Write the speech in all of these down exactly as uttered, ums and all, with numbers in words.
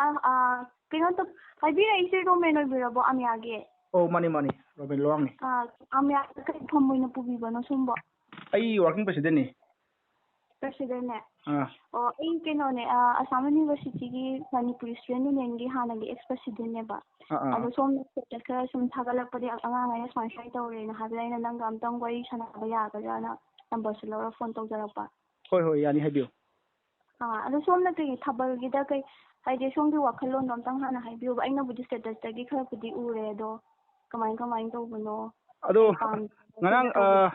ꯑꯥ, ꯑꯥ, ꯀꯩꯅꯣ ꯇꯧ-, ꯍꯥꯏꯕꯤꯔꯛꯏꯁꯦ ꯔꯣꯃꯦꯟ ꯑꯣꯏꯕꯤꯔꯕꯣ, ꯑꯃꯤꯌꯥꯒꯤ? ꯑꯧ, ꯃꯥꯅꯦ, ꯃꯥꯅꯦ, ꯔꯣꯃꯦꯟ ꯂꯣꯋꯥꯡꯅꯦ꯫ ꯑꯥ, ꯑꯃꯤꯌꯥꯗ ꯀꯔꯤ ꯐꯝ ꯑꯣꯏꯅ ꯄꯨꯕꯤꯕꯅꯣ ꯁꯣꯝꯕꯣ? ꯑꯩ working presidentꯅꯦ꯫ Presidentꯅꯦ? ꯑꯥ, ꯑꯣ, ꯑꯩ ꯀꯩꯅꯣꯅꯦ, ꯑꯥ, Assam Universityꯒꯤ Manipuri Student Unionꯒꯤ ꯍꯥꯟꯅꯒꯤ ex presidentꯅꯦꯕ꯫ ꯑꯥ, ꯑꯥ꯫ ꯑꯗꯣ ꯁꯣꯝꯅ status ꯈꯔ ꯁꯨꯝ ꯊꯥꯒꯠꯂꯛꯄꯗꯤ ꯑꯉꯥꯡ ꯑꯩꯅ ꯁꯨꯃꯥꯏ ꯁꯨꯃꯥꯏ ꯇꯧꯔꯦꯅ ꯍꯥꯏꯕꯗ ꯑꯩꯅ ꯅꯪꯒ ꯑꯝꯇꯪ ꯋꯥꯔꯤ ꯁꯥꯟꯅꯕ ꯌꯥꯒꯗ꯭ꯔꯥꯅ numberꯁꯨ ꯂꯧꯔ phone ꯇꯧꯖꯔꯛꯄ꯫ ꯍꯣꯏ, ꯍꯣꯏ, ꯌꯥꯅꯤ, ꯍꯥꯏꯕꯤꯌꯨ꯫ ꯑꯥ, ꯑꯗꯣ ꯁꯣꯝꯅ ꯀꯩ ꯊꯥꯕꯜꯒꯤꯗ ꯀꯩ, ꯍꯥꯏꯗꯤ ꯁꯣꯝꯒꯤ ꯋꯥꯈꯜꯂꯣꯟꯗꯣ ꯑꯝꯇꯪ ꯍꯥꯟꯅ ꯍꯥꯏꯕꯤꯌꯨꯕ꯫ ꯑꯩꯅꯕꯨꯗꯤ statusꯇꯒꯤ ꯈꯔꯕꯨꯗꯤ ꯎꯔꯦ, ꯑꯗꯣ ꯀꯃꯥꯏ ꯀꯃꯥꯏꯅ ꯇꯧꯕꯅꯣ? ꯑꯗꯣ ꯄꯥꯝ-, ꯉꯔꯥꯡ, ꯀꯩꯅꯣ ꯇꯧꯕ- ꯑ,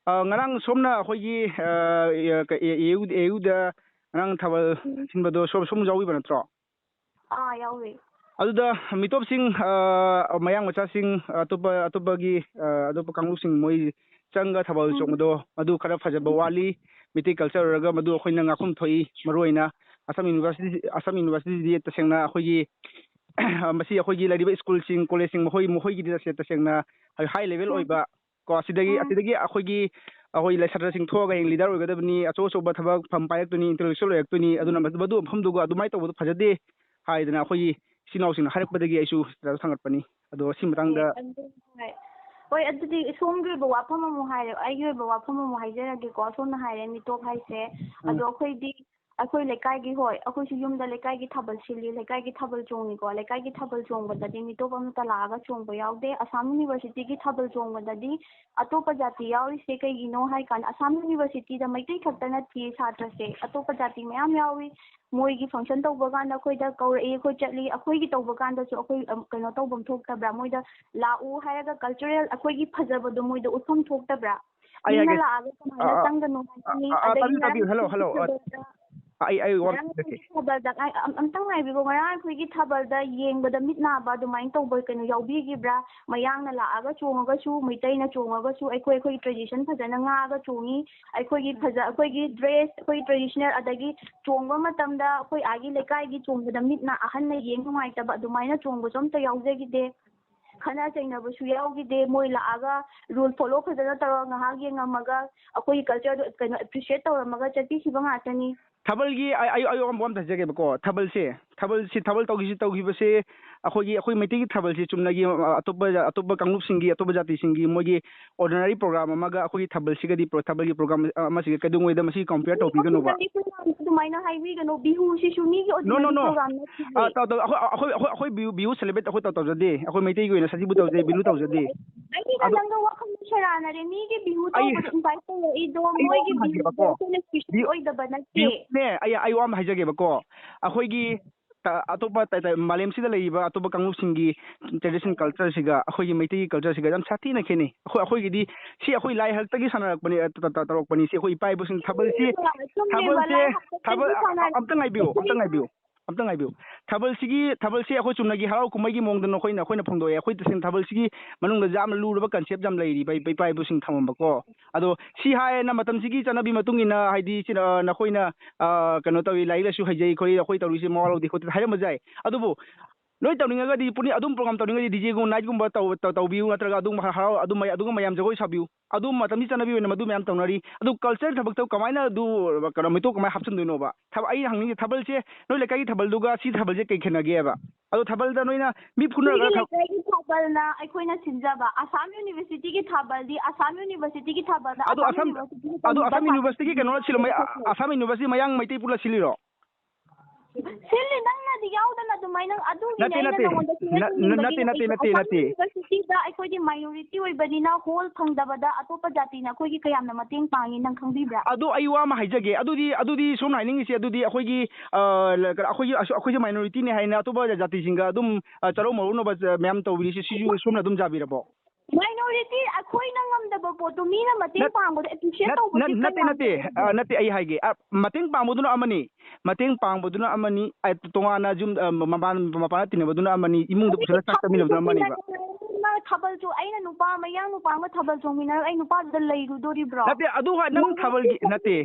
ꯑ, ꯉꯔꯥꯡ ꯁꯣꯝꯅ ꯑꯩꯈꯣꯏꯒꯤ, ꯑ, ꯑ, ꯀ-, ꯑꯦ-, AU, AUꯗ ꯉꯔꯥꯡ ꯊꯥꯕꯜ ꯎꯝ꯫ ꯁꯤꯟꯕꯗꯣ ꯁꯣꯝ, ꯁꯣꯝ ꯌꯥꯎꯕꯤꯕ ꯅꯠꯇ꯭ꯔꯣ? ꯑꯥ, ꯌꯥꯎꯋꯦ꯫ ꯑꯗꯨꯗ ꯃꯤꯇꯣꯞꯁꯤꯡ, ꯑ, ꯃꯌꯥꯡ ꯃꯆꯥꯁꯤꯡ, ꯑꯇꯣꯞꯄ, ꯑꯇꯣꯞꯄꯒꯤ, ꯑ, ꯑꯇꯣꯞꯄ ꯀꯥꯡꯂꯨꯞꯁꯤꯡ ꯃꯣꯏ ꯆꯪꯉꯒ ꯊꯥꯕꯜ ꯎꯝ꯫ ꯆꯣꯡꯕꯗꯣ, ꯃꯗꯨ ꯈꯔ ꯐꯖꯕ ꯎꯝ꯫ ꯋꯥꯠꯂꯤ꯫ ꯃꯤꯇꯩ culture ꯑꯣꯏꯔꯒ ꯃꯗꯨ ꯑꯩꯈꯣꯏꯅ ꯉꯥꯛꯐꯝ ꯊꯣꯛꯏ꯫ ꯃꯔꯨꯑꯣꯏꯅ ꯑꯁꯥꯝ University, ꯑꯁꯥꯝ Universityꯗꯤ ꯇꯁꯦꯡꯅ ꯑꯩꯈꯣꯏꯒꯤ, ꯃꯁꯤ ꯑꯩꯈꯣꯏꯒꯤ ꯂꯩꯔꯤꯕ schoolꯁꯤꯡ, collegeꯁꯤꯡ ꯃꯈꯣꯏ, ꯃꯈꯣꯏꯒꯤꯗꯤ ꯇꯁꯦꯡ-, ꯇꯁꯦꯡꯅ high level ꯎꯝ꯫ ꯑꯣꯏꯕ ꯀꯣ, ꯑꯁꯤꯗꯒꯤ, ꯎꯝ꯫ ꯑꯁꯤꯗꯒꯤ ꯑꯩꯈꯣꯏꯒꯤ, ꯑꯩꯈꯣꯏ ꯂꯩ-, ꯁꯥꯇ꯭ꯔꯁꯤꯡ ꯊꯣꯛꯑꯒ ꯍꯌꯦꯡ leader ꯑꯣꯏꯒꯗꯕꯅꯤ, ꯑꯆꯧ ꯑꯆꯧꯕ ꯊꯕꯛ ꯐꯝ ꯄꯥꯏꯔꯛꯇꯣꯏꯅꯤ, intellectual ꯑꯣꯏꯔꯛꯇꯣꯏꯅꯤ, ꯑꯗꯨꯅ ꯃꯗꯨ, ꯃꯗꯨ ꯃꯐꯝꯗꯨꯒ ꯑꯗꯨꯃꯥꯏꯅ ꯇꯧꯕꯗꯣ ꯐꯖꯗꯦ ꯍꯥꯏꯗꯅ ꯑꯩꯈꯣꯏꯒꯤ ꯏꯆꯤꯟ ꯏꯅꯥꯎꯁꯤꯡꯅ ꯍꯥꯏꯔꯛꯄꯗꯒꯤ ꯑꯩꯁꯨ status ꯊꯥꯡꯒꯠꯄꯅꯤ꯫ ꯑꯗꯣ ꯁꯤ ꯃꯇꯥꯡꯗ ꯍꯣꯏ, ꯑꯗꯨ, ꯍꯣꯏ꯫ ꯍꯣꯏ, ꯑꯗꯨꯗꯤ ꯁꯣꯝꯒꯤ ꯑꯣꯏꯕ ꯋꯥꯐꯝ ꯑꯃꯨꯛ ꯍꯥꯏꯔꯦ, ꯑꯩꯒꯤ ꯑꯣꯏꯕ ꯋꯥꯐꯝ ꯑꯃꯨꯛ ꯍꯥꯏꯖꯔꯒꯦꯀꯣ꯫ ꯁꯣꯝꯅ ꯍꯥꯏꯔꯦ ꯃꯤꯇꯣꯞ ꯍꯥꯏꯁꯦ, ꯎꯝ꯫ ꯑꯗꯣ ꯑꯩꯈꯣꯏꯗꯤ, ꯑꯩꯈꯣꯏ ꯂꯩꯀꯥꯏꯒꯤ, ꯍꯣꯏ, ꯑꯩꯈꯣꯏꯁꯨ ꯌꯨꯝꯗ ꯂꯩꯀꯥꯏꯒꯤ ꯊꯥꯕꯜ ꯁꯤꯜꯂꯤ, ꯂꯩꯀꯥꯏꯒꯤ ꯊꯥꯕꯜ ꯆꯣꯡꯉꯤꯀꯣ꯫ ꯂꯩꯀꯥꯏꯒꯤ ꯊꯥꯕꯜ ꯆꯣꯡꯕꯗꯗꯤ ꯃꯤꯇꯣꯞ ꯑꯃꯠꯇ ꯂꯥꯛꯑꯒ ꯆꯣꯡꯕ ꯌꯥꯎꯗꯦ꯫ ꯑꯁꯥꯝ Universityꯒꯤ ꯊꯥꯕꯜ ꯆꯣꯡꯕꯗꯗꯤ ꯑꯇꯣꯞꯄ ꯖꯥꯇꯤ ꯌꯥꯎꯔꯤꯁꯦ ꯀꯩꯒꯤꯅꯣ ꯍꯥꯏ ꯀꯥꯟꯗ, ꯑꯁꯥꯝ Universityꯗ ꯃꯩꯇꯩ ꯈꯛꯇ ꯅꯠꯇꯦ ꯁꯥꯇ꯭ꯔꯁꯦ, ꯑꯇꯣꯞꯄ ꯖꯥꯇꯤ ꯃꯌꯥꯝ ꯌꯥꯎꯏ꯫ ꯃꯣꯏꯒꯤ function ꯇꯧꯕ ꯀꯥꯟꯗ ꯑꯩꯈꯣꯏꯗ ꯀꯧꯔꯛꯏ, ꯑꯩꯈꯣꯏ ꯆꯠꯂꯤ꯫ ꯑꯩꯈꯣꯏꯒꯤ ꯇꯧꯕ ꯀꯥꯟꯗꯁꯨ ꯑꯩꯈꯣꯏ, ꯑꯝ, ꯀꯩꯅꯣ ꯇꯧꯐꯝ ꯊꯣꯛꯇꯕ꯭ꯔꯥ? ꯃꯣꯏꯗ ꯂꯥꯛꯎ ꯍꯥꯏꯔꯒ cultural ꯑꯩꯈꯣꯏꯒꯤ ꯐꯖꯕꯗꯣ ꯃꯣꯏꯗ ꯎꯠꯐꯝ ꯊꯣꯛꯇꯕ꯭ꯔꯥ? ꯑꯩ ꯃꯤꯅ ꯍꯥꯏꯒꯦ꯫ ꯂꯥꯛꯑꯒ ꯀꯃꯥꯏꯅ ꯑ, ꯑ, ꯆꯪꯒꯅꯣ ꯑ, ꯍꯥꯏꯒꯅꯤ? ꯑ, ꯑ, ꯑꯗꯒꯤ ꯇꯥꯕꯤꯌꯨ, ꯇꯥꯕꯤꯌꯨ꯫ ꯉꯔꯥꯡ Hello, hello, ꯑ, ꯊꯥꯕꯜꯗ ꯑꯩ, ꯑꯩ ꯋꯥ ꯉꯔꯥꯡ ꯍꯥꯏꯖꯔꯛꯀꯦ꯫ ꯊꯥꯕꯜꯗ ꯑꯩ, ꯑꯝ-, ꯑꯝꯇꯪ ꯉꯥꯏꯕꯤꯈꯣ꯫ ꯉꯔꯥꯡ ꯑꯩꯈꯣꯏꯒꯤ ꯊꯥꯕꯜꯗ ꯌꯦꯡꯕꯗ ꯃꯤꯠ ꯅꯥꯕ ꯑꯗꯨꯃꯥꯏꯅ ꯇꯧꯕ ꯀꯩꯅꯣ ꯌꯥꯎꯕꯤꯈꯤꯕ꯭ꯔꯥ? ꯃꯌꯥꯡꯅ ꯂꯥꯛꯑꯒ ꯆꯣꯡꯉꯒꯁꯨ, ꯃꯩꯇꯩꯅ ꯆꯣꯡꯉꯒꯁꯨ ꯑꯩꯈꯣꯏ, ꯑꯩꯈꯣꯏꯒꯤ tradition ꯐꯖꯅ ꯉꯥꯛꯑꯒ ꯆꯣꯡꯉꯤ꯫ ꯑꯩꯈꯣꯏꯒꯤ ꯐꯖ-, ꯑꯩꯈꯣꯏꯒꯤ dress, ꯑꯩꯈꯣꯏꯒꯤ traditional, ꯑꯗꯒꯤ ꯆꯣꯡꯕ ꯃꯇꯝꯗ ꯑꯩꯈꯣꯏ ꯑꯥꯒꯤ ꯂꯩꯀꯥꯏꯒꯤ ꯆꯣꯡꯕꯗ ꯃꯤꯠꯅ ꯑꯍꯟꯅ ꯌꯦꯡ ꯅꯨꯡꯉꯥꯏꯇꯕ ꯑꯗꯨꯃꯥꯏꯅ ꯆꯣꯡꯕꯁꯨ ꯑꯝꯇ ꯌꯥꯎꯖꯈꯤꯗꯦ꯫ ꯈꯠꯅ ꯆꯩꯅꯕꯁꯨ ꯌꯥꯎꯈꯤꯗꯦ꯫ ꯃꯣꯏ ꯂꯥꯛꯑꯒ rule follow ꯐꯖꯅ ꯇꯧꯔꯒ ꯉꯥꯏꯍꯥꯛ ꯌꯦꯡꯉꯝꯃꯒ ꯑꯩꯈꯣꯏꯒꯤ cultureꯗꯣ ꯀꯩꯅꯣ appreciate ꯇꯧꯔꯝꯃꯒ ꯆꯠꯄꯤꯈꯤꯕ ꯉꯥꯛꯇꯅꯤ꯫ ꯊꯥꯕꯜꯒꯤ ꯑꯩ, ꯑꯩ, ꯑꯩ ꯑꯋꯥꯡꯕ ꯑꯝꯇ ꯍꯥꯏꯖꯒꯦꯕꯀꯣ꯫ ꯊꯥꯕꯜꯁꯦ, ꯊꯥꯕꯜꯁꯤ, ꯊꯥꯕꯜ ꯇꯧꯈꯤꯁꯤ, ꯇꯧꯈꯤꯕꯁꯦ ꯑꯩꯈꯣꯏꯒꯤ, ꯑꯩꯈꯣꯏ ꯃꯩꯇꯩꯒꯤ ꯊꯥꯕꯜꯁꯤ ꯆꯨꯝꯅꯒꯤ, ꯑ, ꯑꯇꯣꯞꯄ, ꯑꯇꯣꯞꯄ ꯀꯥꯡꯂꯨꯞꯁꯤꯡꯒꯤ, ꯑꯇꯣꯞꯄ ꯖꯥꯇꯤꯁꯤꯡꯒꯤ ꯃꯣꯏꯒꯤ ordinary program ꯑꯃꯒ ꯑꯩꯈꯣꯏꯒꯤ ꯊꯥꯕꯜꯁꯤꯒꯗꯤ, ꯄ꯭ꯔꯣ-, ꯊꯥꯕꯜꯒꯤ program ꯑꯃꯁꯤꯒ ꯀꯩꯗꯧꯉꯩꯗ ꯃꯁꯤ compare ꯇꯧꯕꯤꯒꯅꯣꯕ꯫ Ordinary program ꯑꯗꯨꯃꯥꯏꯅ ꯍꯥꯏꯕꯤꯒꯅꯣ, ꯕꯤꯍꯨꯁꯤꯁꯨ ꯃꯤꯒꯤ No, no, ordinary no. program ꯅꯠꯇꯦ꯫ ꯑ, ꯇꯧ-, ꯇꯧ-, ꯑꯩꯈꯣꯏ, ꯑꯩꯈꯣꯏ, ꯑꯩꯈꯣꯏ, ꯑꯩꯈꯣꯏ ꯕꯤꯍꯨ, ꯑꯩꯈꯣꯏ ꯕꯤꯍꯨ celebrate ꯑꯩꯈꯣꯏ ꯇꯧ-, ꯇꯧꯖꯗꯦ꯫ ꯑꯩꯈꯣꯏ ꯃꯩꯇꯩꯒꯤ ꯑꯣꯏꯅ ꯁꯖꯤꯕꯨ ꯇꯧꯖꯩ, ꯕꯤꯍꯨ ꯇꯧꯖꯗꯦ꯫ ꯑꯩꯒ ꯑꯗꯣ ꯅꯪꯒ ꯋꯥꯈꯜ ꯁꯦꯔꯥꯟꯅꯔꯦ꯫ ꯃꯤꯒꯤ ꯕꯤꯍꯨ ꯑꯩ, ꯇꯧꯕꯗ invite ꯇꯧꯔꯛꯏꯗꯣ ꯑꯩ ꯋꯥ ꯃꯣꯏꯒꯤ ꯑꯃ ꯕꯤꯍꯨꯗꯣ ꯍꯥꯏꯒꯦꯕꯀꯣ꯫ ꯑꯩꯈꯣꯏꯅ special ꯕꯤ-, ꯑꯣꯏꯗꯕ ꯅꯠꯇꯦ꯫ ꯕꯤꯍꯨꯅꯦ, ꯑꯩ, ꯑꯩ ꯋꯥ ꯑꯃ ꯍꯥꯏꯖꯒꯦꯕꯀꯣ꯫ ꯑꯩꯈꯣꯏꯒꯤ ꯇ-, ꯑꯇꯣꯞꯄ ꯇ-, ꯇ-, ꯃꯥꯂꯦꯝꯁꯤꯗ ꯂꯩꯔꯤꯕ ꯑꯇꯣꯞꯄ ꯀꯥꯡꯂꯨꯞꯁꯤꯡꯒꯤ tradition cultureꯁꯤꯒ ꯑꯩꯈꯣꯏꯒꯤ ꯃꯩꯇꯩꯒꯤ cultureꯁꯤꯒ ꯌꯥꯝ ꯁꯥꯊꯤꯅ ꯈꯦꯠꯅꯩ꯫ ꯑꯩꯈꯣꯏ, ꯑꯩꯈꯣꯏꯒꯤꯗꯤ ꯁꯤ ꯑꯩꯈꯣꯏ ꯂꯥꯏ ꯍꯥꯛꯇꯛꯇꯒꯤ ꯁꯥꯟꯅꯔꯛꯄꯅꯤ, ꯑ, ꯇ-, ꯇ-, ꯇꯧꯔꯛꯄꯅꯤ꯫ ꯁꯤ ꯑꯩꯈꯣꯏ ꯏꯄꯥ ꯏꯄꯨꯁꯤꯡ ꯊꯥꯕꯜꯁꯤ, ꯆꯨꯝꯃꯦꯕ, ꯊꯥꯕꯜꯁꯤ, ꯂꯥꯏ ꯍꯥꯛꯇꯛꯇꯒꯤ ꯊꯥꯕꯜ, ꯑ, ꯑ, ꯁꯥꯟꯅꯔꯛꯄꯅꯤ꯫ ꯑꯝꯇ ꯉꯥꯏꯕꯤꯌꯨ, ꯑꯝꯇ ꯉꯥꯏꯕꯤꯌꯨ꯫ ꯑꯝꯇ ꯉꯥꯏꯕꯤꯌꯨ꯫ ꯊꯥꯕꯜꯁꯤꯒꯤ, ꯊꯥꯕꯜꯁꯤ ꯑꯩꯈꯣꯏ ꯆꯨꯝꯅꯒꯤ ꯍꯔꯥꯎ ꯀꯨꯝꯍꯩꯒꯤ ꯃꯑꯣꯡꯗ ꯅꯈꯣꯏꯅ, ꯑꯩꯈꯣꯏꯅ ꯐꯣꯡꯗꯣꯛꯑꯦ꯫ ꯑꯩꯈꯣꯏ ꯇꯁꯦꯡꯅ ꯊꯥꯕꯜꯁꯤꯒꯤ ꯃꯅꯨꯡꯗ ꯌꯥꯝꯅ ꯂꯨꯔꯕ concept ꯌꯥꯝ ꯂꯩꯔꯤꯕ ꯏꯄꯥ ꯏꯄꯨꯁꯤꯡ ꯊꯝꯃꯝꯕꯀꯣ꯫ ꯑꯗꯣ ꯁꯤ ꯍꯥꯏꯌꯦꯅ ꯃꯇꯝꯁꯤꯒꯤ ꯆꯠꯅꯕꯤ ꯃꯇꯨꯡ ꯏꯟꯅ, ꯍꯥꯏꯗꯤ, ꯁꯤꯅ, ꯅꯈꯣꯏꯅ, ꯑ, ꯀꯩꯅꯣ ꯇꯧꯏ, ꯂꯥꯏꯔꯤꯛ ꯂꯥꯏꯁꯨ ꯍꯩꯖꯩ ꯈꯣꯠꯂꯤ, ꯑꯩꯈꯣꯏ ꯇꯧꯔꯤꯁꯦ ꯃꯋꯥ ꯂꯧꯗꯦ ꯈꯣꯠꯇꯦ ꯍꯥꯏꯔꯝꯕꯁꯨ ꯌꯥꯏ꯫ ꯑꯗꯨꯕꯨ ꯅꯣꯏ ꯇꯧꯅꯤꯡꯉꯒꯗꯤ, ꯄꯨꯛꯅꯤꯡ ꯑꯗꯨꯝ program ꯇꯧꯅꯤꯡꯉꯒꯗꯤ DJ ꯒꯨꯝꯕ night ꯒꯨꯝꯕ ꯇꯧ-, ꯇꯧ-, ꯇꯧꯕꯤꯌꯨ, ꯅꯠꯇ꯭ꯔꯒ ꯑꯗꯨꯝ ꯍꯔꯥꯎ, ꯑꯗꯨꯝ ꯃꯩ-, ꯑꯗꯨꯒ ꯃꯌꯥꯝ ꯖꯒꯣꯏ ꯁꯥꯕꯤꯌꯨ꯫ ꯑꯗꯨ ꯃꯇꯝꯒꯤ ꯆꯠꯅꯕꯤ ꯑꯣꯏꯅ ꯃꯗꯨ ꯃꯌꯥꯝ ꯇꯧꯅꯔꯤ꯫ ꯑꯗꯨ culture ꯊꯕꯛꯇ ꯀꯃꯥꯏꯅ ꯑꯗꯨ, ꯀꯩꯅꯣ, ꯃꯤꯇꯣꯞ ꯀꯃꯥꯏꯅ ꯍꯥꯞꯆꯤꯟꯗꯣꯏꯅꯣꯕ? ꯊꯕ-, ꯑꯩꯅ ꯍꯪꯅꯤꯡꯉꯤꯁꯦ, ꯊꯥꯕꯜꯁꯦ ꯅꯣꯏ ꯂꯩꯀꯥꯏꯒꯤ ꯊꯥꯕꯜꯗꯨꯒ ꯁꯤ ꯊꯥꯕꯜꯁꯦ ꯀꯩ ꯈꯦꯠꯅꯒꯦꯕ? ꯑꯗꯣ ꯊꯥꯕꯜꯗ ꯅꯣꯏꯅ ꯃꯤ ꯑꯩꯈꯣꯏꯒꯤ ꯐꯨꯅꯔꯒ ꯊ- ꯂꯩꯀꯥꯏꯒꯤ ꯊꯥꯕꯜꯅ ꯑꯩꯈꯣꯏꯅ ꯁꯤꯟꯖꯕ, ꯑꯁꯥꯝ ꯌꯨꯅꯤꯚꯔꯁꯤꯇꯤꯒꯤ ꯊꯥꯕꯜꯗꯤ ꯑꯁꯥꯝ ꯌꯨꯅꯤꯚꯔꯁꯤꯇꯤꯒꯤ ꯊꯥꯕꯜꯗ ꯑꯗꯣ ꯑꯁꯥꯝ ꯑꯁꯥꯝ, ꯌꯨꯅꯤꯚꯔꯁꯤꯇꯤꯒꯤ ꯑꯗꯣ ꯇꯝꯃꯤꯕ ꯑꯁꯥꯝ ꯌꯨꯅꯤꯚꯔꯁꯤꯇꯤꯒꯤ ꯀꯩꯅꯣꯅ ꯁꯤꯜꯂꯝꯕ-, ꯁꯥꯇ꯭ꯔꯁꯤꯡꯅ ꯑꯁꯥꯝ ꯌꯨꯅꯤꯚꯔꯁꯤꯇꯤ ꯃꯌꯥꯡ ꯃꯩꯇꯩ ꯄꯨꯂꯞ ꯁꯤꯜꯂꯤꯔꯣ? ꯁꯤꯜꯂꯤ, ꯅꯪꯅꯗꯤ ꯌꯥꯎꯗꯅ ꯑꯗꯨꯃꯥꯏꯅ, ꯑꯗꯨꯒꯤꯅꯦ ꯅꯠꯇꯦ, ꯑꯩꯅ ꯅꯠꯇꯦ꯫ ꯅꯉꯣꯟꯗ ꯅ-, ꯅ-, ꯅꯠꯇꯦ, ꯅꯠꯇꯦ, ꯅꯠꯇꯦ, ꯅꯠꯇꯦ꯫ ꯑꯁꯥꯝ ꯌꯨꯅꯤꯚꯔꯁꯤꯇꯤꯗ ꯑꯩꯈꯣꯏꯗꯤ minority ꯑꯣꯏꯕꯅꯤꯅ hall ꯐꯪꯗꯕꯗ ꯑꯇꯣꯞꯄ ꯖꯥꯇꯤꯅ ꯑꯩꯈꯣꯏꯒꯤ ꯀꯌꯥꯝꯅ ꯃꯇꯦꯡ ꯄꯥꯡꯉꯤ ꯅꯪ ꯈꯪꯕꯤꯕ꯭ꯔꯥ? ꯑꯗꯨ ꯑꯩ ꯋꯥ ꯑꯃ ꯍꯥꯏꯖꯒꯦ꯫ ꯑꯗꯨꯗꯤ, ꯑꯗꯨꯗꯤ ꯁꯣꯝꯅ ꯍꯥꯏꯅꯤꯡꯉꯤꯁꯦ, ꯑꯗꯨꯗꯤ ꯑꯩꯈꯣꯏꯒꯤ, ꯑ, ꯂ-, ꯑꯩꯈꯣꯏꯒꯤ, ꯑꯩꯈꯣꯏꯁꯦ minority ꯅꯦ ꯍꯥꯏꯅ ꯑꯇꯣꯞꯄ ꯖꯥꯇꯤꯁꯤꯡꯒ ꯑꯗꯨꯝ, ꯑ, ꯆꯔꯧ ꯃꯧꯔꯧꯅꯕ, ꯑ, ꯃꯌꯥꯝ ꯇꯧꯕꯤꯔꯤꯁꯦ, ꯁꯤꯁꯨ ꯁꯣꯝꯅ ꯑꯗꯨꯝ ꯌꯥꯕꯤꯔꯕꯣ? Minority ꯑꯩꯈꯣꯏꯅ ꯉꯝꯗꯕ ꯄꯣꯠꯇꯣ ꯃꯤꯅ ꯃꯇꯦꯡ ꯅꯠ-, ꯄꯥꯡꯕꯗ appreciate ꯅꯠ-, ꯇꯧꯕꯁꯤ ꯅꯠ-, ꯅꯠꯇꯦ, ꯀꯌꯥꯝ ꯅꯠꯇꯦ꯫ ꯐꯩ? ꯑ, ꯅꯠꯇꯦ, ꯑꯩ ꯍꯥꯏꯒꯦ꯫ ꯑ, ꯃꯇꯦꯡ ꯄꯥꯡꯕꯗꯨꯅ ꯑꯃꯅꯤ, ꯃꯇꯦꯡ ꯄꯥꯡꯕꯗꯨꯅ ꯑꯃꯅꯤ, ꯑ, ꯇꯣꯉꯥꯟꯅ ꯌꯨꯝ, ꯑ, ꯃꯄꯥꯟ, ꯃꯄꯥꯟꯗ ꯇꯤꯟꯅꯕꯗꯨꯅ ꯑꯃꯅꯤ, ꯏꯃꯨꯡꯗ ꯑꯗꯨꯗꯤ ꯄꯨꯁꯤꯜꯂ ꯆꯥꯛ ꯆꯥꯃꯤꯟꯅꯕꯗꯨꯅ ꯑꯃꯅꯤꯕ꯫ ꯊꯥꯕꯜ ꯆꯣꯡ-, ꯊꯥꯕꯜ ꯆꯣꯡ-, ꯑꯩꯅ ꯅꯨꯄꯥ, ꯃꯌꯥꯡ ꯅꯨꯄꯥ ꯑꯃꯒ ꯊꯥꯕꯜ ꯆꯣꯡꯃꯤꯟꯅꯔꯒ ꯑꯩ ꯅꯨꯄꯥꯗꯨꯗ ꯂꯩꯔꯨꯗꯣꯔꯤꯕ꯭ꯔꯣ? ꯅꯠꯇꯦ, ꯑꯗꯨ ꯍꯥꯏ-, ꯅꯪ ꯊꯥꯕꯜꯒꯤ ꯅꯠꯇꯦ꯫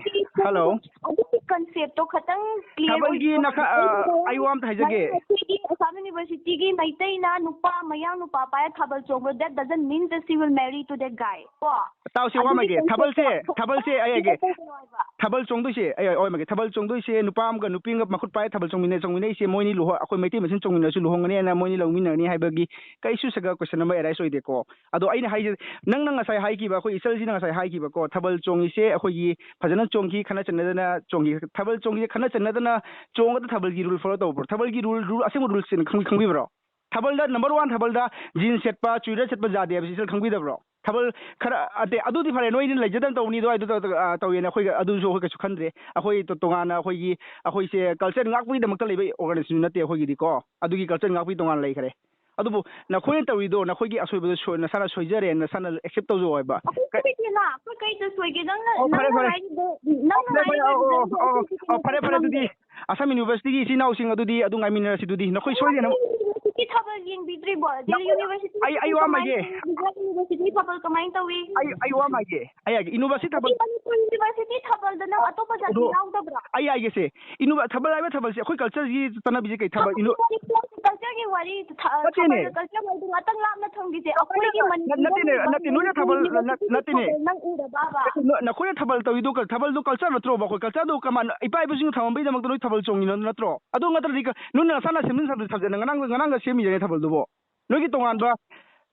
Hello꯫ ꯑꯗꯨꯒꯤ concept ꯇꯣ ꯈꯇꯪ clear ꯊꯥꯕꯜꯒꯤ ꯑꯣꯏꯕꯤꯌꯣ ꯅꯈꯥ-, ꯍꯥꯏꯕ꯫ ꯑ, ꯑꯩ ꯋꯥ ꯑꯝꯇ ꯍꯥꯏꯖꯒꯦ꯫ ꯃꯌꯥꯡ ꯑꯩꯈꯣꯏꯒꯤ ꯑꯁꯥꯝ ꯌꯨꯅꯤꯚꯔꯁꯤꯇꯤꯒꯤ ꯃꯩꯇꯩꯅ ꯅꯨꯄꯥ, ꯃꯌꯥꯡ ꯅꯨꯄꯥ ꯄꯥꯏꯔ ꯊꯥꯕꯜ ꯆꯣꯡꯕ, that doesn't mean that she will marry to that guy ꯀꯣ꯫ ꯇꯥꯎꯁꯦ, ꯋꯥ ꯑꯗꯨꯒꯤ ꯑꯃ ꯍꯥꯏꯒꯦ꯫ concept ꯊꯥꯕꯜꯁꯦ, ꯇꯣ ꯊꯥꯕꯜꯁꯦ ꯑꯩ ꯍꯥꯏꯒꯦ꯫ ꯈꯇꯪ clear ꯑꯣꯏꯕ꯫ ꯊꯥꯕꯜ ꯆꯣꯡꯗꯣꯏꯁꯦ, ꯑꯩ ꯑꯣꯏꯃꯒꯦ, ꯊꯥꯕꯜ ꯆꯣꯡꯗꯣꯏꯁꯦ ꯅꯨꯄꯥ ꯑꯃꯒ ꯅꯨꯄꯤ ꯑꯃꯒ ꯃꯈꯨꯠ ꯄꯥꯏ ꯊꯥꯕꯜ ꯆꯣꯡꯃꯤꯟꯅꯩ, ꯆꯣꯡꯃꯤꯟꯅꯩꯁꯦ ꯃꯣꯏꯅꯤ ꯂꯨꯍꯣ-, ꯑꯩꯈꯣꯏ ꯃꯩꯇꯩ ꯃꯁꯦꯟ ꯆꯣꯡꯃꯤꯟꯅꯔꯁꯨ ꯂꯨꯍꯣꯡꯒꯅꯤ ꯍꯥꯏꯅ ꯃꯣꯏꯅꯤ ꯂꯧꯃꯤꯟꯅꯒꯅꯤ ꯍꯥꯏꯕꯒꯤ ꯀꯩꯁꯨ ꯁꯒ question ꯑꯃ arise ꯑꯣꯏꯗꯦꯀꯣ꯫ ꯑꯗꯣ ꯑꯩꯅ ꯍꯥꯏꯁꯦ, ꯅꯪꯅ ꯉꯁꯥꯏ ꯍꯥꯏꯈꯤꯕ, ꯑꯩꯈꯣꯏ ꯏꯆꯜꯁꯤꯅ ꯉꯁꯥꯏ ꯍꯥꯏꯈꯤꯕꯀꯣ, ꯊꯥꯕꯜ ꯆꯣꯡꯉꯤꯁꯦ ꯑꯩꯈꯣꯏꯒꯤ ꯐꯖꯅ ꯆꯣꯡꯈꯤ, ꯈꯠꯅ ꯆꯩꯅꯗꯅ ꯆꯣꯡꯈꯤ꯫ ꯊꯥꯕꯜ ꯆꯣꯡꯉꯤꯁꯦ ꯈꯠꯅ ꯆꯩꯅꯗꯅ ꯆꯣꯡꯒꯗ ꯊꯥꯕꯜꯒꯤ rule follow ꯇꯧꯕ꯭ꯔꯣ? ꯊꯥꯕꯜꯒꯤ rule, rule, ꯑꯁꯦꯡꯕ rulesꯁꯦ ꯈꯪꯕꯤ-, ꯈꯪꯕꯤꯕ꯭ꯔꯣ? ꯊꯥꯕꯜꯗ number one, ꯊꯥꯕꯜꯗ jeans ꯁꯦꯠꯄ, ꯆꯨꯔꯤꯗꯥꯔ ꯁꯦꯠꯄ ꯌꯥꯗꯦ ꯍꯥꯏꯕꯁꯤ ꯏꯆꯜ ꯈꯪꯕꯤꯗꯕ꯭ꯔꯣ? ꯊꯥꯕꯜ ꯈꯔ, ꯑꯇꯦ, ꯑꯗꯨꯗꯤ ꯐꯔꯦ, ꯅꯣꯏꯅ ꯂꯩꯖꯗꯅ ꯇꯧꯕꯅꯤ, ꯑꯗꯨ, ꯑꯗꯨ, ꯑꯗꯨ, ꯑ, ꯇꯧꯋꯦꯅ ꯑꯩꯈꯣꯏꯒ, ꯑꯗꯨꯁꯨ ꯑꯩꯈꯣꯏ ꯀꯩꯁꯨ ꯈꯟꯗ꯭ꯔꯦ꯫ ꯑꯩꯈꯣꯏ ꯇꯣ-, ꯇꯣꯉꯥꯟꯅ ꯑꯩꯈꯣꯏꯒꯤ, ꯑꯩꯈꯣꯏꯁꯦ culture ꯉꯥꯛꯄꯒꯤꯗꯃꯛꯇ ꯂꯩꯕ organization ꯅꯠꯇꯦ ꯑꯩꯈꯣꯏꯒꯤꯗꯤꯀꯣ꯫ ꯑꯗꯨꯒꯤ culture ꯉꯥꯛꯄꯒꯤ ꯇꯣꯉꯥꯟꯅ ꯂꯩꯈ꯭ꯔꯦ꯫ ꯑꯗꯨꯕꯨ ꯅꯈꯣꯏꯅ ꯇꯧꯔꯤꯗꯣ ꯅꯈꯣꯏꯒꯤ ꯑꯁꯣꯏꯕꯗꯣ ꯁꯣꯏ-, ꯅꯁꯥꯅ ꯁꯣꯏꯖꯔꯦ, ꯅꯁꯥꯅ accept ꯇꯧꯖꯧ ꯍꯥꯏꯕ꯫ ꯑꯩꯈꯣꯏ ꯀ- ꯁꯣꯏꯗꯦꯅ, ꯑꯩꯈꯣꯏ ꯀꯩꯗ ꯁꯣꯏꯒꯦ? ꯅꯪꯅ, ꯑꯣ, ꯐꯔꯦ, ꯅꯪꯅ ꯐꯔꯦ꯫ ꯍꯥꯏꯔꯤꯗꯣ, ꯑꯣ, ꯅꯪꯅ ꯐꯔꯦ, ꯐꯔꯦ, ꯑꯣ, ꯑꯣ, ꯍꯥꯏꯔꯤꯗꯣ ꯑꯣ, ꯑꯣ, ꯑꯩꯈꯣꯏ ꯑꯣ, ꯐꯔꯦ, ꯐꯔꯦ, ꯈꯪꯗꯦ꯫ ꯑꯗꯨꯗꯤ ꯑꯁꯥꯝ Universityꯒꯤ ꯏꯆꯤꯟ ꯏꯅꯥꯎꯁꯤꯡ ꯑꯗꯨꯗꯤ ꯑꯗꯨꯝ ꯉꯥꯏꯃꯤꯟꯅꯔꯁꯤ ꯑꯗꯨꯗꯤ꯫ ꯅꯈꯣꯏ ꯁꯣꯏꯗꯦꯅ꯫ University ꯊꯥꯕꯜ ꯌꯦꯡꯕꯤꯗ꯭ꯔꯤꯕꯣ? ꯑꯗꯩ ꯅꯈꯣꯏ, University ꯑꯩ, ꯑꯩ ꯋꯥ ꯑꯃ ꯀꯃꯥꯏꯅ ꯍꯥꯏꯒꯦ꯫ ꯇꯧꯏ? University ꯊꯥꯕꯜ ꯀꯃꯥꯏꯅ ꯇꯧꯏ? ꯑꯩ, ꯑꯩ ꯋꯥ ꯑꯃ ꯍꯥꯏꯒꯦ꯫ ꯑꯩ ꯍꯥꯏꯒꯦ, University ꯊꯥꯕꯜ ꯑꯗꯩ ꯃꯅꯤꯄꯨꯔ University ꯊꯥꯕꯜꯗ ꯅꯪ ꯑꯇꯣꯞꯄ ꯖꯥꯇꯤ ꯑꯗꯣ ꯌꯥꯎꯗꯕ꯭ꯔꯣ? ꯑꯩ ꯍꯥꯏꯒꯦꯁꯦ, ꯏꯅꯨ-, ꯊꯥꯕꯜ ꯍꯥꯏꯕ ꯊꯥꯕꯜꯁꯦ ꯑꯩꯈꯣꯏ cultureꯒꯤ ꯆꯠꯅꯕꯤꯁꯦ ꯀꯩ ꯊꯥꯕꯜ, ꯏꯅꯨ-, ꯑꯩꯈꯣꯏ ꯃꯅꯤꯄꯨꯔꯒꯤ cultureꯒꯤ ꯋꯥꯔꯤ, ꯊ-, ꯅꯠꯇꯦꯅꯦ꯫ ꯊꯥꯕꯜ culture ꯋꯥꯔꯤꯗꯣ ꯉꯥꯛꯇꯪ ꯂꯥꯞꯅ ꯊꯝꯈꯤꯁꯦ꯫ ꯑꯩꯈꯣꯏꯒꯤ ꯅ-, ꯅꯠꯇꯦꯅꯦ, ꯃꯅꯤꯄꯨꯔꯒꯤ ꯅꯠꯇꯦ, ꯅꯣꯏꯅ ꯊꯥꯕꯜ, ꯅ-, ꯅ-, Universityꯒꯤ ꯅꯠꯇꯦꯅꯦ꯫ ꯊꯥꯕꯜ ꯅꯪ ꯎꯔꯕꯕ? ꯅ-, ꯅꯈꯣꯏꯅ ꯊꯥꯕꯜ ꯇꯧꯔꯤꯗꯣ ꯀ-, ꯊꯥꯕꯜꯗꯣ culture ꯅꯠꯇ꯭ꯔꯣꯕ? ꯑꯩꯈꯣꯏ cultureꯗꯣ ꯀꯃꯥꯟ-, ꯏꯄꯥ ꯏꯄꯨꯁꯤꯡꯅ ꯊꯝꯃꯝꯕꯩꯗꯃꯛꯇ ꯅꯣꯏ ꯊꯥꯕꯜ ꯆꯣꯡꯉꯤꯅꯣ ꯅꯠꯇ꯭ꯔꯣ? ꯑꯗꯨ ꯅꯠꯇ꯭ꯔꯗꯤ ꯀ-, ꯅꯣꯏꯅ ꯅꯁꯥꯅ ꯁꯦꯝꯖꯤꯟ ꯁꯥꯖꯤꯟ-, ꯁꯥꯖꯟꯅ ꯉꯔꯥꯡ, ꯉꯔꯥꯡꯒ ꯁꯦꯝꯃꯤꯗꯅꯦ ꯊꯥꯕꯜꯗꯨꯕꯣ꯫ ꯅꯣꯏꯒꯤ ꯇꯣꯉꯥꯟꯕ,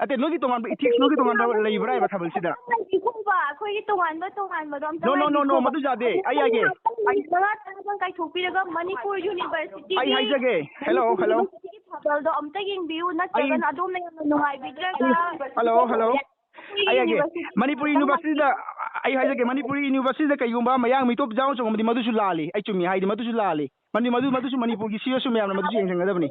ꯅꯠꯇꯦ, ꯅꯣꯏꯒꯤ ꯇꯣꯉꯥꯟꯕ ethics, ꯅꯣꯏꯒꯤ ꯇꯣꯉꯥꯟꯕ ꯂꯩꯕ꯭ꯔꯥ ꯍꯥꯏꯕ ꯊꯥꯕꯜꯁꯤꯗ? ꯑꯝꯇꯪ ꯉꯥꯏꯕꯤꯈꯣꯕ, ꯑꯩꯈꯣꯏꯒꯤ ꯇꯣꯉꯥꯟꯕ, ꯇꯣꯉꯥꯟꯕꯗꯣ ꯑꯝꯇꯪ No, no, no, no, ꯉꯥꯏꯕꯤꯈꯣꯕ꯫ ꯃꯗꯨ ꯌꯥꯗꯦ꯫ ꯑꯩ ꯍꯥꯏꯒꯦ꯫ ꯄꯨꯡ ꯑꯩ ꯃꯉꯥ ꯇꯔꯥꯗꯪ ꯀꯥꯏꯊꯣꯛꯄꯤꯔꯒ ꯃꯅꯤꯄꯨꯔ Universityꯒꯤ, ꯑꯩ ꯍꯥꯏꯖꯒꯦ꯫ Hello, hello꯫ Universityꯒꯤ ꯊꯥꯕꯜꯗꯣ ꯑꯝꯇ ꯌꯦꯡꯕꯤꯌꯨ, ꯅꯠꯇ꯭ꯔꯒꯅ ꯑꯩ ꯑꯗꯣꯝꯅ ꯌꯥꯝꯅ ꯅꯨꯡꯉꯥꯏꯕꯤꯗ꯭ꯔꯒ hello, hello꯫ ꯑꯩꯈꯣꯏꯒꯤ ꯑꯩ ꯍꯥꯏꯒꯦ, University ꯃꯅꯤꯄꯨꯔ ꯈꯤꯇꯪ Universityꯗ, ꯑꯩ ꯍꯥꯏꯖꯒꯦ, ꯃꯅꯤꯄꯨꯔ Universityꯗ ꯀꯩꯒꯨꯝꯕ ꯃꯌꯥꯡ ꯃꯤꯇꯣꯞ ꯌꯥꯎꯅ ꯆꯣꯡꯉꯝꯃꯗꯤ ꯃꯗꯨꯁꯨ ꯂꯥꯜꯂꯤ꯫ ꯑꯩ ꯆꯨꯝꯃꯤ ꯍꯥꯏꯗꯤ ꯃꯗꯨꯁꯨ ꯂꯥꯜꯂꯤ꯫ ꯃꯗꯨ, ꯃꯗꯨ, ꯃꯗꯨꯁꯨ ꯃꯅꯤꯄꯨꯔꯒꯤ ꯁꯤꯔꯁꯨ ꯃꯌꯥꯝꯅ ꯃꯗꯨꯁꯨ ꯌꯦꯡꯁꯤꯟꯒꯗꯕꯅꯤ꯫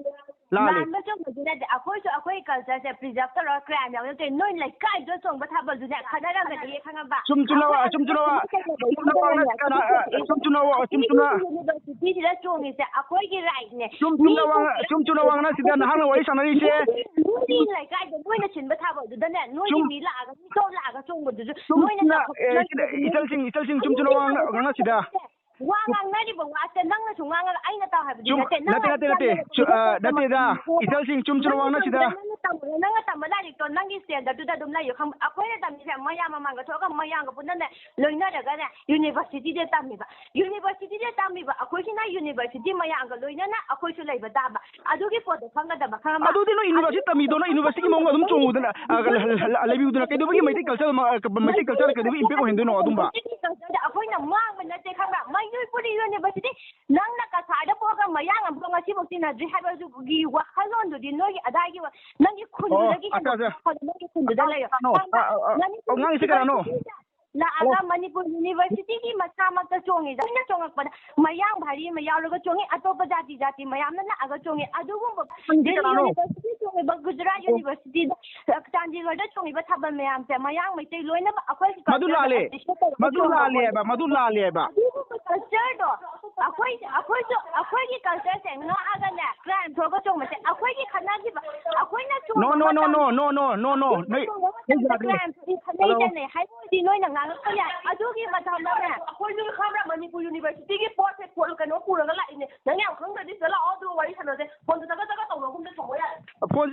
ꯂꯥꯜꯂꯤ꯫ ꯂꯥꯟꯕ ꯆꯨꯝꯕꯗꯤ ꯅꯠꯇꯦ꯫ ꯑꯩꯈꯣꯏꯁꯨ ꯑꯩꯈꯣꯏ cultureꯁꯦ preserve ꯇꯧꯔꯒ crime ꯌꯥꯎ ꯅꯠꯇꯦ꯫ ꯅꯣꯏ ꯂꯩꯀꯥꯏꯗ ꯆꯣꯡꯕ ꯊꯥꯕꯜꯗꯨꯅꯦ ꯈꯟꯅꯔꯝꯒꯅꯤ, ꯈꯪꯉꯕ? ꯆꯨꯝ ꯆꯨꯝꯅ ꯋꯥ-, ꯑꯩꯈꯣꯏ ꯆꯨꯝ ꯆꯨꯝꯅ ꯋꯥ-, ꯆꯨꯝ ꯆꯨꯝꯅ ꯋꯥ ꯉꯥꯡꯅ-, ꯀꯅꯥ-, ꯑ, ꯆꯨꯝ ꯆꯨꯝꯅ ꯋꯥ-, ꯆꯨꯝ ꯆꯨꯝꯅ Universityꯁꯤꯗ ꯆꯣꯡꯉꯤꯁꯦ ꯑꯩꯈꯣꯏꯒꯤ rightꯅꯦ꯫ ꯆꯨꯝ ꯆꯨꯝꯅ ꯋꯥ ꯉꯥꯡ-, ꯆꯨꯝ ꯆꯨꯝꯅ ꯋꯥ ꯉꯥꯡꯅꯁꯤꯗ ꯅꯍꯥꯛꯅ ꯋꯥꯔꯤ ꯁꯥꯟꯅꯔꯤꯁꯦ꯫ ꯅꯣꯏꯒꯤ, ꯅꯣꯏꯒꯤ ꯂꯩꯀꯥꯏꯗ ꯅꯣꯏꯅ ꯁꯤꯟꯕ ꯊꯥꯕꯜꯗꯨꯗꯅꯦ, ꯅꯣꯏꯒꯤ ꯆꯨꯝ-, ꯃꯤ ꯂꯥꯛꯑꯒ, ꯃꯤ ꯆꯣ ꯂꯥꯛꯑꯒ ꯆꯣꯡꯕꯗꯨꯁꯨ ꯆꯨꯝ ꯅꯣꯏꯅ ꯆꯨꯝꯅ, ꯆꯥꯎꯈꯠꯄ ꯑꯦ, ꯅꯠꯇ꯭ꯔꯗꯤ ꯏꯆꯜꯁꯤꯡ, ꯏꯆꯜꯁꯤꯡ, ꯆꯨꯝ ꯆꯨꯝꯅ ꯋꯥ ꯉꯥꯡꯅ-, ꯉꯥꯡꯅꯁꯤꯗ꯫ ꯋꯥ ꯉꯥꯡꯅꯔꯤꯕ ꯋꯥꯁꯦ ꯅꯪꯅꯁꯨ ꯉꯥꯡꯉꯒ ꯑꯩꯅ ꯇꯥꯎ ꯍꯥꯏꯕꯗꯤ ꯆꯨꯝ-, ꯅꯠꯇꯦ꯫ ꯅꯪ ꯅꯠꯇꯦ, ꯅꯠꯇꯦ, ꯍꯥꯏꯕꯗꯤ ꯅꯠꯇꯦ꯫ ꯆꯨ-, ꯑ, ꯅꯪꯅ ꯅꯠꯇꯦꯗ꯫ ꯏꯆꯜꯁꯤꯡ, ꯆꯨꯝ ꯆꯨꯝꯅ ꯅꯪꯅ ꯋꯥ ꯉꯥꯡꯅꯁꯤꯗ꯫ ꯇꯧꯕꯗ ꯅꯪꯅ ꯇꯝꯃꯨꯔꯣ, ꯅꯪꯅ ꯇꯝꯕ ꯂꯥꯏꯔꯤꯛꯇꯣ ꯅꯪꯒꯤ standardꯗꯨꯗ ꯑꯗꯨꯝ ꯂꯩꯌꯨ, ꯈꯪꯕ? ꯑꯩꯈꯣꯏꯅ ꯇꯝꯃꯤꯁꯦ ꯃꯌꯥꯝ ꯃꯃꯥꯡꯗ ꯊꯣꯛꯑꯒ ꯃꯌꯥꯝꯒ ꯄꯨꯟꯅꯅꯦ, ꯂꯣꯏꯅꯔꯒꯅꯦ, universityꯗ ꯇꯝꯃꯤꯕ꯫ Universityꯗ ꯇꯝꯃꯤꯕ ꯑꯩꯈꯣꯏꯁꯤꯅ university ꯃꯌꯥꯝꯒ ꯂꯣꯏꯅꯅ ꯑꯩꯈꯣꯏꯁꯨ ꯂꯩꯕ ꯇꯥꯕ꯫ ꯑꯗꯨꯒꯤ ꯄꯣꯠꯇꯣ ꯈꯪꯒꯗꯕ, ꯈꯪꯉꯕ? ꯑꯗꯨꯗꯤ ꯅꯣꯏ university ꯇꯝꯃꯤꯗꯣ ꯅꯣꯏ universityꯒꯤ ꯃꯑꯣꯡꯗ ꯑꯗꯨꯝ ꯆꯣꯡꯉꯨꯗꯅ, ꯑ, ꯂ-, ꯂ-, ꯂ-, ꯂꯩꯕꯤꯌꯨꯗꯅ꯫ ꯀꯩꯗꯧꯕꯒꯤ ꯃꯩꯇꯩ culture ꯑꯃ, ꯑ, ꯃꯩꯇꯩ cultureꯗ ꯀꯩꯗꯧꯕꯒꯤ impact ꯑꯣꯏꯍꯟꯗꯣꯏꯅꯣ ꯑꯗꯨꯝꯕ? Universityꯒꯤ cultureꯗ ꯑꯩꯈꯣꯏꯅ ꯃꯥꯡꯕ ꯅꯠꯇꯦ, ꯈꯪꯕ꯭ꯔꯥ? ꯃꯅꯤꯄꯨꯔꯤ university ꯅꯪꯅ ꯀꯁꯥꯔꯗ ꯄꯣꯛꯑꯒ ꯃꯌꯥꯡ ꯑꯃꯐꯥꯎ ꯉꯁꯤꯐꯥꯎ ꯇꯤꯟꯅꯗ꯭ꯔꯤ ꯍꯥꯏꯕꯒꯤ ꯋꯥꯈꯜꯂꯣꯟꯗꯨꯗꯤ ꯅꯣꯏꯒꯤ ꯑꯗꯥꯏꯒꯤ ꯋꯥ-, ꯅꯪꯒꯤ ꯈꯨꯟꯗꯨꯗꯒꯤ ꯑꯣ, ꯑꯠꯆꯥ, ꯑꯠꯆꯥ꯫ ꯍꯦꯟꯗꯣꯛꯄ ꯋꯥꯈꯜꯗꯣ ꯅꯪꯒꯤ ꯈꯨꯟꯗꯨꯗ ꯂꯩꯔꯣ꯫ ꯀꯅꯥꯅꯣ? ꯈꯪꯕ꯭ꯔꯥ? ꯑ, ꯑ, ꯑ, ꯑꯣ, ꯃꯅꯤꯄꯨꯔ ꯉꯥꯡꯉꯤꯁꯦ ꯀꯅꯥꯅꯣ? Universityꯗ ꯂꯥꯛꯑꯒ ꯍꯜꯂꯣ꯫ ꯃꯅꯤꯄꯨꯔ universityꯒꯤ ꯃꯁꯥꯃꯛꯇ ꯆꯣꯡꯉꯤꯗ꯫ ꯑꯩꯅ ꯆꯣꯡꯉꯛꯄꯗ ꯃꯌꯥꯡ ꯚꯥꯔꯤ ꯑꯃ ꯌꯥꯎꯔꯒ ꯆꯣꯡꯉꯤ, ꯑꯇꯣꯞꯄ ꯖꯥꯇꯤ ꯖꯥꯇꯤ ꯃꯌꯥꯝꯅ ꯂꯥꯛꯑꯒ ꯆꯣꯡꯉꯤ꯫ ꯑꯗꯨꯒꯨꯝꯕ ꯉꯥꯡꯉꯤꯁꯦ ꯗꯤꯜꯂꯤ ꯀꯅꯥꯅꯣ? University ꯆꯣꯡꯉꯤꯕ, ꯒꯨꯖꯔꯥꯠ ꯑꯣ꯫ Universityꯗ, ꯆꯥꯟꯗꯤꯒꯔꯗ ꯆꯣꯡꯉꯤꯕ ꯊꯥꯕꯜ ꯃꯌꯥꯝꯁꯦ ꯃꯌꯥꯡ ꯃꯩꯇꯩ ꯂꯣꯏꯅꯃꯛ ꯑꯩꯈꯣꯏꯒꯤ ꯃꯗꯨ cultureꯗ ꯂꯥꯜꯂꯦ꯫ Associate ꯇꯧꯔꯒ ꯃꯗꯨ ꯆꯣꯡꯕ ꯂꯥꯜꯂꯦ ꯍꯥꯏꯕ, ꯃꯗꯨ ꯂꯥꯜꯂꯦ ꯍꯥꯏꯕ꯫ ꯑꯗꯨꯒꯨꯝꯕ cultureꯗꯣ ꯑꯩꯈꯣꯏ, ꯑꯩꯈꯣꯏꯁꯨ ꯑꯩꯈꯣꯏꯒꯤ cultureꯁꯦ ꯉꯥꯛꯑꯒꯅꯦ, crime ꯊꯣꯛꯑꯒ ꯆꯣꯡꯕꯁꯦ ꯑꯩꯈꯣꯏꯒꯤ ꯈꯠꯅꯈꯤꯕ, ꯑꯩꯈꯣꯏꯅ ꯆꯣꯡꯕ No, no, no, ꯃꯇꯝꯗ no, no, no, no, no. ꯑꯩꯈꯣꯏꯅ ꯅꯣꯏ, ꯆꯣꯡꯕ ꯃꯇꯝꯗ ꯌꯥꯗ꯭ꯔꯦ꯫ Crime ꯊꯣꯛꯏ, ꯈꯠꯅꯩ ꯍꯜꯂꯣ꯫ ꯆꯩꯅꯩ ꯍꯥꯏꯕ ꯑꯣꯏꯗꯤ ꯅꯣꯏꯅ ꯉꯥꯡꯉꯛꯄ ꯌꯥꯏ꯫ ꯑꯗꯨꯒꯤ ꯃꯇꯝꯗꯅꯦ ꯑꯩꯈꯣꯏꯁꯨ ꯈꯪꯕ꯭ꯔꯥ, ꯃꯅꯤꯄꯨꯔ Universityꯒꯤ ꯄꯣꯠꯁꯦ ꯄꯣꯠ ꯀꯩꯅꯣ ꯄꯨꯔꯒ ꯂꯥꯛꯏꯅꯦ꯫ ꯅꯪ ꯌꯥꯝ ꯈꯪꯗ꯭ꯔꯗꯤ ꯁꯤꯗ ꯂꯥꯛꯑꯣ, ꯑꯗꯨꯒ ꯋꯥꯔꯤ ꯁꯥꯟꯅꯁꯦ꯫ Phoneꯗ ꯆꯒꯠ ꯆꯒꯠ ꯇꯧꯅꯒꯨꯝꯁꯦ, ꯊꯝꯃꯣ ꯌꯥꯔꯦ꯫ Phone